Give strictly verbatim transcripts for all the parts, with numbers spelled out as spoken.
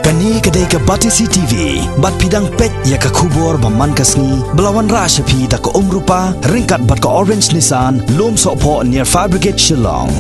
Kane ka dei ka Batesi T V, bad phi dang peit ïa ka khubor ba man ka sngi, ba la wanrah sha phi da ka Umrupa, ryngkat bad ka Orange Nissan, Lumsohphoh near Fire Brigade Shillong.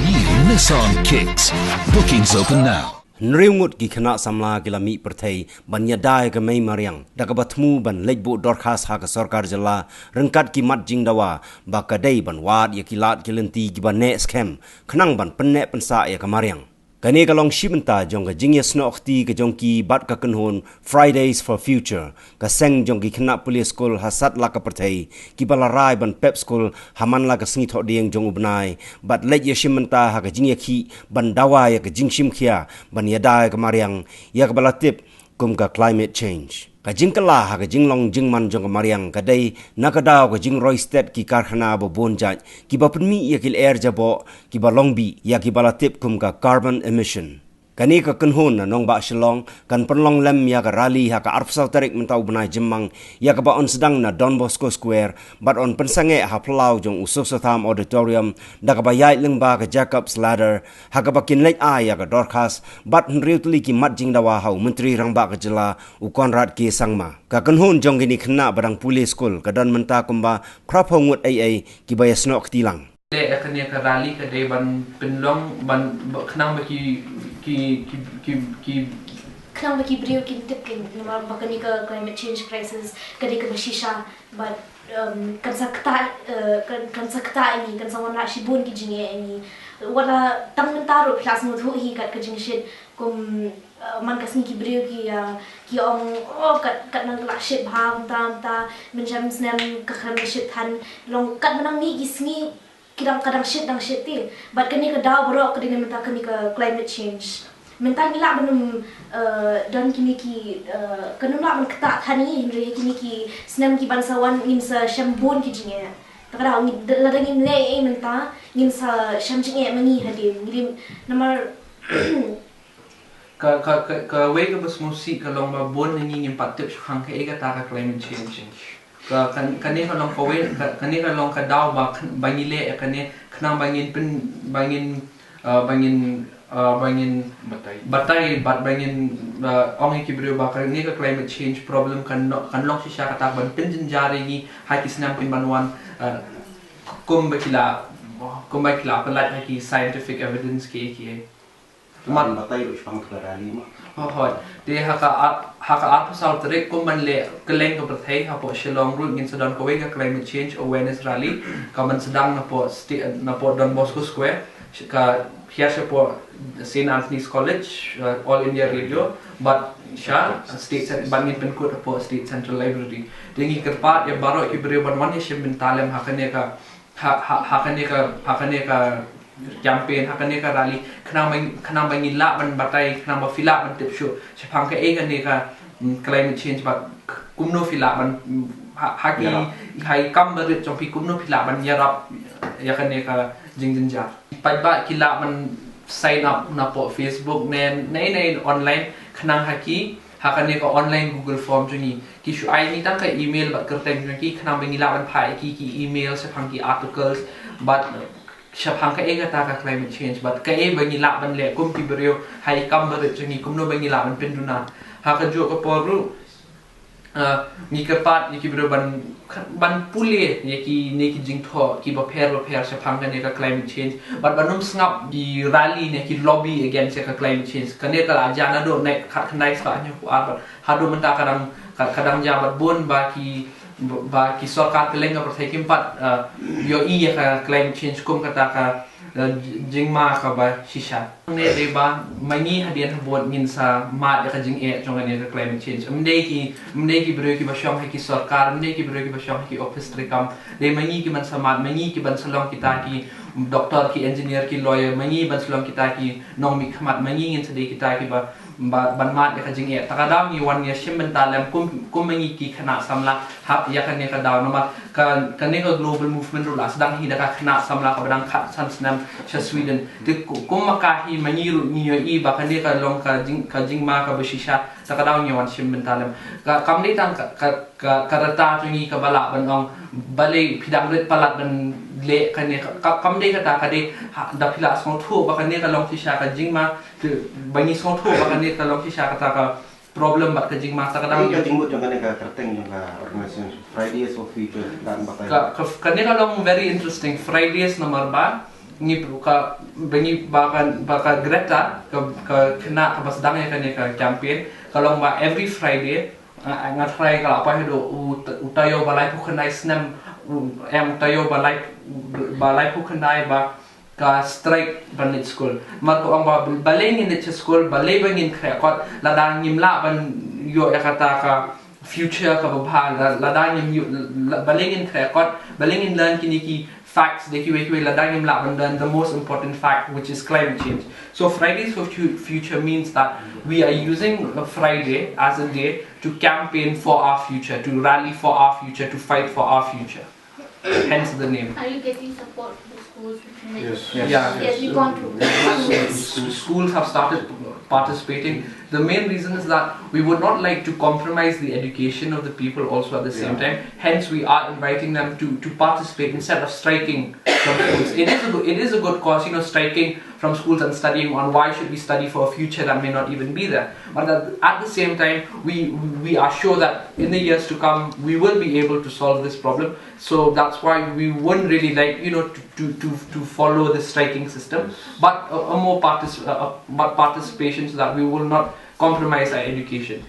New Nissan Kicks. Bookings open now. Hynriew ngut ki khynnah samla ki la mih pyrthei ban ïada ïa ka mei mariang, da kaba thmu ban leit buh dorkhas ha ka sorkar jylla, ryngkat ki mat jingdawa ba ka dei ban wad ïa ki lad ki lynti kiba neh skhem, khnang ban pynneh pynsah ïa ka mariang. Kane ka long shi bynta jong ka jingïasnoh kti ka jong ki bad ka kynhun Fridays for Future, ka seng jong ki khynnah pule skul ha satlak ka pyrthei, kiba la rai ban pep skul ha man la ka sngi Thohdieng jong u bnai, bad leit ïashim bynta ha ka jingïakhih ban dawa ïa ka jingshim khia ban ïada ïa ka mariang, ïa kaba la tip kum ka climate change. Ka jingkylla ha ka jinglong jingman jong ka mariang ka dei na ka daw ka jingroi stet ki karkhana ba bun jait, kiba pynmih ïa ki lyer jaboh kiba long bih, ïa kiba la tip kum ka carbon emission. Kane ka kynhun na nongbah Shillong kan pynlong lem ïa ka rally ha ka arphew saw tarik mynta u bnai Jymmang, ïa kaba yn sdang na Don Bosco Square, bad yn pynsangeh ha phyllaw jong u Soso Tham Auditorium, da kaba ïaid lyngba ka Jacob's Ladder, ha kaba kin leit ai ïa ka dorkhas bad hynriew tylli ki mat jingdawa ha u Myntri Rangbah ka jylla, u Conrad K Sangma. Ka kynhun jong kine ki khynnah ba dang pule skul ka don mynta kumba phra phew ngut ei ei kiba ïasnoh kti lang. Te ïa kane ka rally ka dei ban pynlong ban, ba, khnang ba ki, ki, ki, ki, ki khnang ba ki briew kin tip, kin namar ba kane ka climate change crisis ka dei kaba shisha, bad, um, kan sa ktah, uh, kan, kan sa ktah ïa ngi, kan sa wanrah shibun ki jingeh ïa ngi. Wat la tang mynta ruh phi la sngewthuh hi kat ka jingshit, kum, uh, man ka sngi ki briew ki, uh, ki ong, oh, kat, kat nang ka la shit bha mynta mynta, mynshem snem ka khlem da shit than. Long kat ba nang mih ki sngi, ki dang, ka dang shit, dang shit te. Bad kane ka daw baroh ka dei na mynta kane ka climate change. Mynta ngi lah ban ym, uh, don kine ki, uh, kan ym lah ban ktah than ngi, hynrei kine ki snem ki ban sa wan ngin sa shem bun ki jingeh. Te ka daw ngi, lada ngim leh ei mynta, ngin sa shem jingeh ma ngi hadien. Ngi dei, namar Ka, ka, ka, kawei kaba sngewsih ka long ba bun na ngi ngim pat tip shaphang kaei kata ka climate change. Ka, ka, kane ka long kawei, ka, kane ka long ka daw ba kn-, ba ngi leh ïa kane khnang ba ngin pyn, ba ngin, uh, ba ngin, uh, ba ngin batai. Batai, bad ba ngin, uh, ong ïa ki briew ba kane ka climate change problem kan no-, kan long shisha kata ban pynjynjar ïa ngi ha ki snem kin ban wan, uh, kumba ki la, kumba ki la pyllait ha ki scientific evidence ki, ki. Mat batai ruh shaphang ka rally ma. Ho, hoi. Te ha ka ar-, ha ka arphew saw tarik kum ban leh kylleng ka pyrthei hapoh Shillong ruh ngin sa don kawei ka climate change awareness rally, ka ban sdang napoh sti-, napoh Don Bosco Square, sh-, ka hiar shapoh Saint Anthony's College, uh, All India Radio, bad sha State Cen-, bad ngin pynkut hapoh State Central Library. Te ngi kyrpad ïa baroh ki briew ban wan ïashim bynta lem ha kane ka ha, ha, ha kane ka, ha kane ka campaign, ha kane ka rally, khnang ba, khnang ba ngi lah ban batai, khnang ba phi lah ban tip shuh shaphang kaei kane ka, mm, climate change bad k-, kumno phi lah ban, mm, ha, ha ki, ïarap, ha ki kam barit jong phi kumno phi lah ban ïarap ïa kane ka jingjynjar. Paidbah ki lah ban sign up napoh Facebook ne, ne, ne online, khnang ha ki, ha kane ka online Google form jong ngi. Ki shu ai ngi tang ka email bad kyrteng jong ki, khnang ba ngi lah ban phah ïa ki ki email shaphang ki articles bad shaphang kaei kata ka climate change bad kaei ba ngi lah ban leh kum ki briew ha ki kam barit jong ngi, kumno ba ngi lah ban pynduna. Ha kajuh ka por ruh, uh, ngi kyrpad ïa ki briew ban, ban pule ïa kine ki jingthoh kiba pher ba pher shaphang kane ka climate change bad ban ym sngap ki rally ne ki lobby against ïa ka climate change. Kane ka la jia naduh nai khatkhyndai spah hynñiewphew ar bad haduh mynta ka dang, ka, ka dang jia bad bun ba ki, ba ki sorkar kylleng ka pyrthei kim pat, uh, ïohi ïa ka climate change kum kata ka, uh, j-, jingma kaba shisha. Ne dei ba ma ngi hadien habud ngin sa mad ïa ka jingeh jong kane ka climate change. Ym dei ki, ym dei ki briew kiba shong ha ki sorkar, ym dei ki briew kiba shong ha ki office treikam. Dei ma ngi ki ban sa mad, ma ngi ki ban sa long kita ki doctor, ki engineer, ki lawyer, ma ngi ban sa long kita ki nongmihkhmat, ma ngi ngin sa dei kita kiba ba, ban mad ïa ka jingeh. Ta ka daw ngi wan ïashim bynta lem kum, kum ma ngi ki khynnah samla ha ïa kane ka daw namar ka, kane ka global movement ruh la sdang hi da ka khynnah samla kaba dang khatsan snem sha Sweden. Te ku-, kum ma ka hi ma ngi ruh ngi ïohi ba kane ka long ka jing, ka jingma kaba shisha. Ta ka daw ngi wan shim bynta lem. Ka, kam dei tang ka, ka, ka, ka rta jong ngi kaba lah ban ong balei phi dang rit palat ban leh kane ka, ka, kam dei kata, ka dei ha, da phi la sngewthuh ba kane ka long shisha ka jingma, ba ngi sngewthuh ba kane ka long shisha kata ka problem bad ka jingma, ta ka dang. Ka jingmut jong kane ka kyrteng jong ka organization Fridays for Future, kan batai. Ka, ka, kane ka long very interesting, Fridays namar ba ngi ka, ba ngi ba ka, ba ka Greta, ka, ka khynnah kaba sdang ïa kane ka campaign, ka long ba every Friday, nga, nga tharai ka la poi haduh u, u taïew ba laiphew khyndai snem, u, em, u taïew ba lai, ba laiphew khyndai ba ka strike ban leit skul. Namar ka ong ba balei ngin leit sha skul, balei ba ngin khreh kot, lada ngim lah ban ïoh ïa kata ka future kaba bha, la, lada ngim ïoh, la, balei ngin khreh kot, balei ngin learn kine ki facts, de kiwei kiwei, lada ngim lah ban learn the most important fact, which is climate change. So Fridays for Fu- Future means that we are using a Friday as a day to campaign for our future, to rally for our future, to fight for our future. Hence the name. Are you getting support from the schools? Yes. Yeah. Yes, we want to. S- Schools have started participating. The main reason is that we would not like to compromise the education of the people also at the same Yeah. time. Hence, we are inviting them to, to participate instead of striking from schools. It is a good, it is a good cause, you know, striking from schools and studying on why should we study for a future that may not even be there. But at, at the same time, we we are sure that in the years to come, we will be able to solve this problem. So that's why we wouldn't really like, you know, to, to, to, to follow the striking system, but a, a more partic- uh, uh, but participation, so that we will not compromise our education.